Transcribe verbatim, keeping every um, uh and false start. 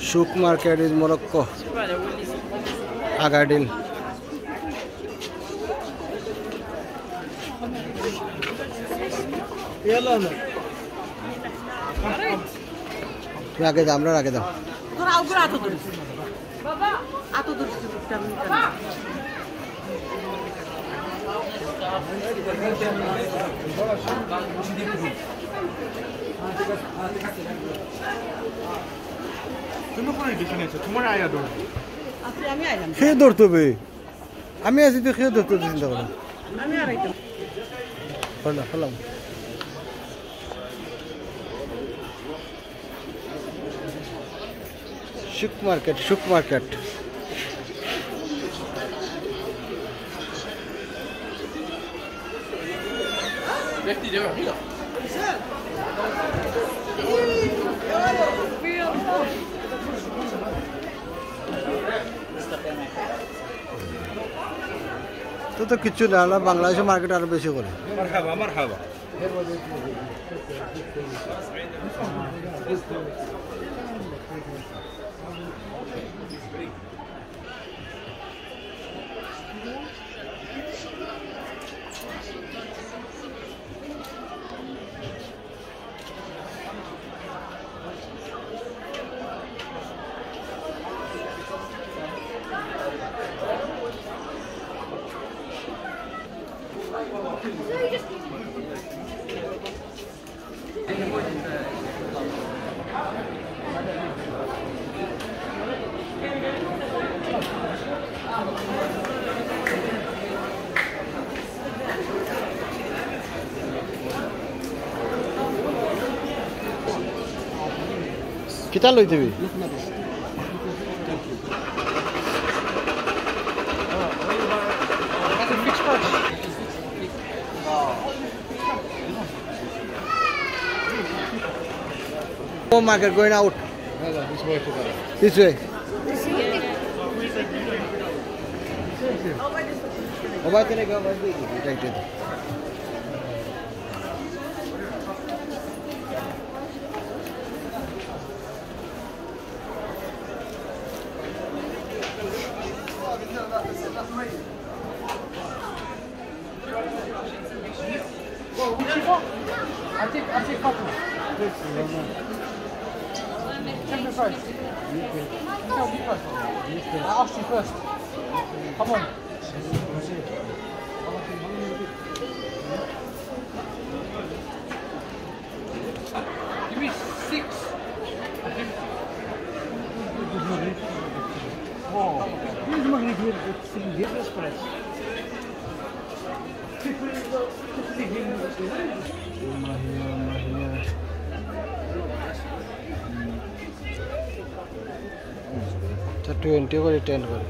Souk market is Morocco. Agadir. রাখে দাও, আমরা রাখে দাও। তোরা ওগুলো আতো ধরিস। বাবা, আতো ধরিস, আমি জানি। তুমি কোন এখানে আছো? তোমার আয়া ধরো। আচ্ছা, আমি আইলাম। সে ধরতে হবে। আমি আছি তো, কেউ ধরতে চিন্তা করো। আমি আর আইতাম। খোলা, খোলা। Souk market, Souk market. তো, তো কিচ্ছু না, আমরা বাংলাদেশে মার্কেট আরো বেশি করে। মারহাবা, মারহাবা। কিতা লই দিবি? Oh, market going out. This way. I take, I take couple. Tell me first. Tell me first. I ask you first. Come on. Give me six. Oh, this is my idea. It's in this price. Twenty করে, ten করে।